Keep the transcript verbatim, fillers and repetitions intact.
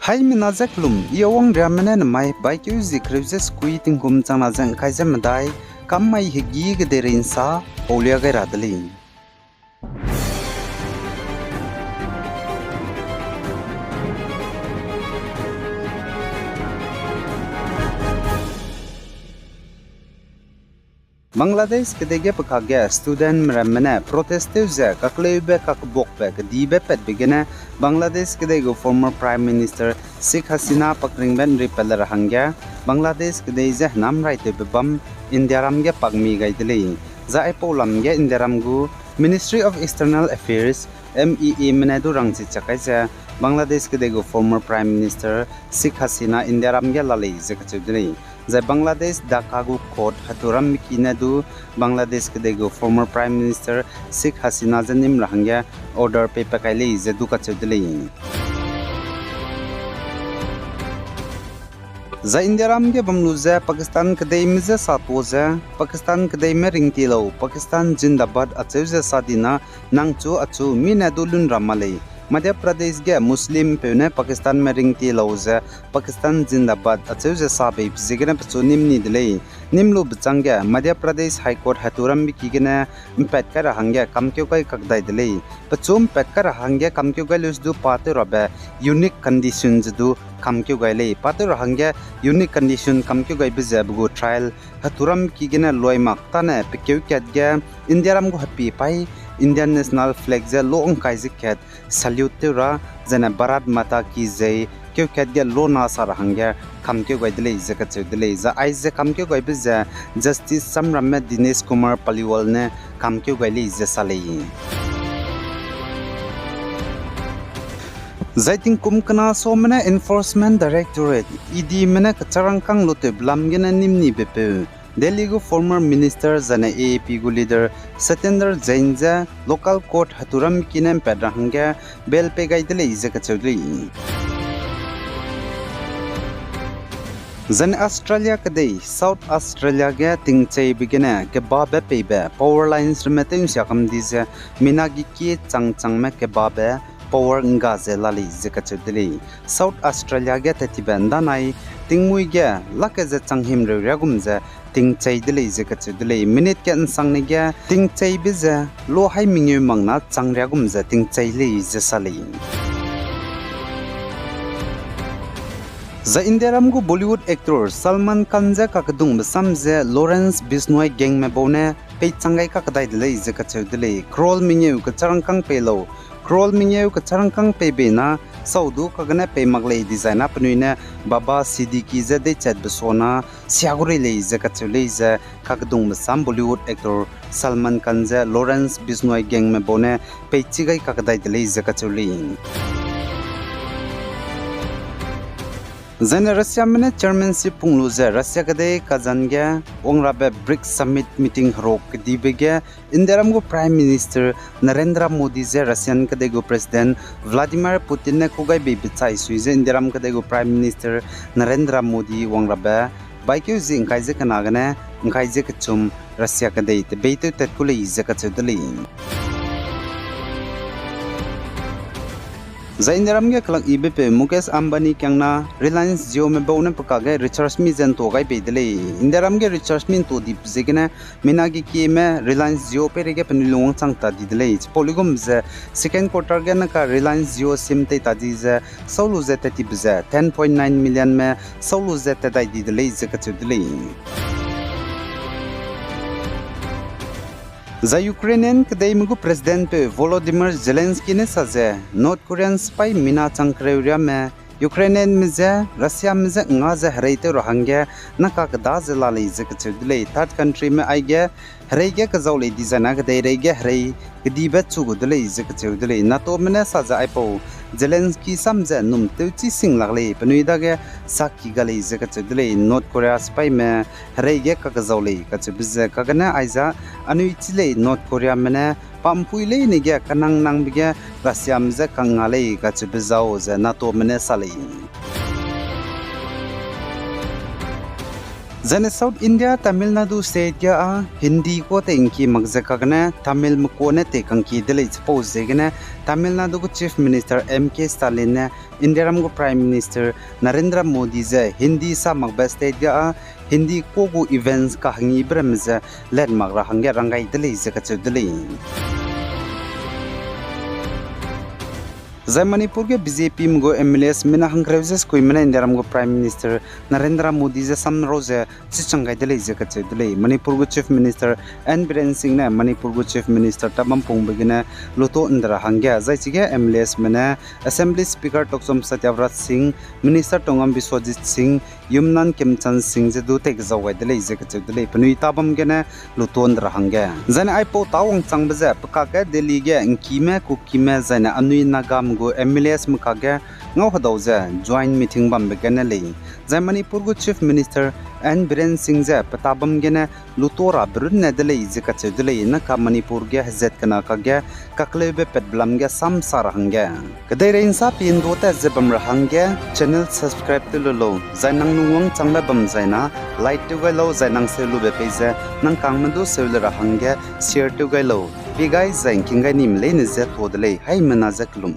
Haimena ze kelum, I Awang Riame ne nemai baikeu zie kereu ze sekui tingkum changna ze ngkai ze medai, kam mai hegî kedeirei nsa paulia gai ra de lei. Bangladesh kedei ge pe kakge studentme ramme ne protest tew ze kakleube kakebakbe kedibe patbe gene Bangladesh kedei gu former Prime Minister Sheikh Hasina pakringbe nripat le ra hangge Bangladesh kedei ze henam raitewbe bam Indiaram ge pakmi gai de lei. Zai aipau lam ge Indiaram gu Ministry of External Affairs, M E A me ne du rangchi chak kai ze Bangladesh kedei gu former Prime Minister Sheikh Hasina Indiaram ge la lei ze kacheu de lei. Zai Bangladesh Dhaka gu court heturambe ki ne du Bangladesh kedei gu former Prime Minister Sheikh Hasina ze nîm ra hangge order peipat kai lei ze du kacheu de lei. Zai Indiaram ge bam lu ze Pakistan kedeime je sa tuâ ze, Pakistan kedeime ringtie lau, Pakistan Zindabad acheu ze sa dina, nang chu achu mi ne du lun ra ma lei. Madhya Pradesh ge Muslimpeu ne Pakistanme ringtie lau ze, Pakistan Zindabad acheu ze sa beibe ziegene pechu nîm ni de lei. Nîm lu bechângge Madhya Pradesh High Court heturambe ki gene mpat kai ra hangge kamkeu gai kakdai de lei. Pechu mpat kai ra hangge kamkeu gai lu ze du pa tew rabe unique condition ze du kamkeu gai lei. Pa tew ra hangge unique condition kamkeu gaibe ze pe gu trial heturambe ki gene luai mak tane pekeu kat ge Indiaram gu hepie paî Indian national flag ze lo ngkai ze kat salute tew ra, zene Bharat Mata Ki Jai keu kat ge lo na sa ra hangge kamkeu gai de lei ze kacheu de lei. Zai aize kamkeu gaibe ze Justice samramme Dinesh Kumar Paliwal ne kamkeu gai lei ze sa lei. Zai tingkum kena suame ne Enforcement Directorate, E Dme ne kecharangkâng lutewbe lam gene nîm nibepeu Delhi gu former minister zane A A P gu leader Satinder Jain je local court heturambe ki ne mpat ra hangge bail pei gai de lei ze kacheu de lei. Zane Australia kedei, South Australia ge tingcheibe gene kebabe peibe power lines ramme tew nsia kam di ze mina ge kie chang changme kebabe power ngga ze la lei ze kacheu de lei. South Australia ge tattibe ndanai tingmui ge lake ze changhimreu riagum ze tingchei de lei ze kacheu de lei. Minute ge nsangne ge tingcheibe ze lo hai mengeu makna chang riagum ze tingchei lei ze sa lei. Zai Indiaram gu Bollywood actor Salman Khan je kakedungbe sam ze Lawrence Bishnoi gangme bau ne peichang gai kakdai de lei ze kacheu de lei. Crore mengeu kecharangkâng pei lau, crore mengeu kecharangkâng pei bei na, sau du kagene pei mak lei dizai na penui ne Baba Siddique je deichatbe suana sia gu rei lei ze kacheu lei ze kakedungbe sam Bollywood actor Salman Khan je Lawrence Bishnoi gangme bau ne peichi gai kakdai de lei ze kacheu lei. Zaine Russiame ne chairmanship pung lu ze Russia kedei Kazan ge wang rabe BRICS Summit meeting heruk kedibe ge Indiaram gu Prime Minister Narendra Modi je Russian kedei gu President Vladimir Putin ne kû gai beibe chai sui ze Indiaram kedei gu Prime Minister Narendra Modi wang rabe baikeu zie ngkai ze kena gene ngkai ze kechum Russia kedei tebeitew tat ku lei ze kacheu de lei. Zai Indiaram ge kelak yibe peu Mukesh Ambani kiangna Reliance Jio me bau ne pe kakge recharge mi ze ntua gai bei de lei. Indiaram ge recharge mi ntua dibe ziegene mina ge kieme Reliance Jio peireige penui lungwang chang ta di de lei. Chipau luigum ze second quarter ge naka Reliance Jio sim tei ta di ze sau lu ze tattibe ze ten point nine million me sau lu ze tatdai di de lei ze kacheu de lei. Zai Ukrainian kedeime gu President peu Volodymyr Zelensky ne sa ze North Korean sipai mina chang kereu riame Ukrainianme je Russiame je nga ze hereitew ra hangge naka keda ze la lei ze kacheu de lei. Third countryme aige herei ge kezau lei dizai na kedeireige herei kedibe chu gu de lei ze kacheu de lei. NATOme ne sa ze aipau Zelensky sam ze num tewchi sing lak lei, penui dage saki ga lei ze kacheu de lei. North Korea sipaime herei ge kakezau lei kacheube ze kagene aiza anui chi lei North Koreame ne pampui leine ge kanang nangbe ge Russiame je kang nga lei kacheube zau ze NATOme ne sa lei. Zaine South India Tamil Nadu state ge â Hindi kua tei ngki mak ze kagene Tamilme kua ne tei kangki de lei. Chipau ziegene Tamil Nadu gu Chief Minister M K Stalin ne Indiaram gu Prime Minister Narendra Modi ze Hindi sa makbe state ge â Hindi kua gu events kahengibe ramme ze let mak ra hangge rang gai de lei ze kacheu de lei. Zai Manipur ge B J Pme gu M L Asme ne hangkereu ze sekuime ne Indiaram gu Prime Minister Narendra Modi ze samrau ze chichang gai de lei ze kacheu de lei. Manipur gu Chief Minister N Biren Singh ne Manipur gu Chief Minister Tabam Pungbe gene luto nde ra hangge, zai chige M L Asme ne Assembly Speaker Tokchom Satyavraj Singh, Minister Tongam Biswajit Singh, Yumnam Khemchand Singh ze du tei kezau gai de lei ze kacheu de lei, penui tabam gene luto nde ra hangge. Zaine aipau tâ wangchangbe ze pe kakge Delhi ge ngkime, kukime, zaine anui Nagame gu M L Asme kakge ngau hedau ze joint meeting bambe gene lei. Zai Manipur gu Chief Minister N Biren Singh ze pe tabam gene luto rabe runne de lei ze kacheu de lei, naka Manipur ge hezat kena kakge kakleube patbe lam ge sam sa ra hangge. Kedeirei nsa pindua tat ze bam ra hangge channel subscribe tew lu lau, zai nang lungwangchangbe bam zaina like tew gai lau, zai nang seu lube pei ze nang kangme du seu le ra hangge share tew gai lau. Pie gai zai ngking gai nime leine ze tuâ de lei, haimena ze kelum.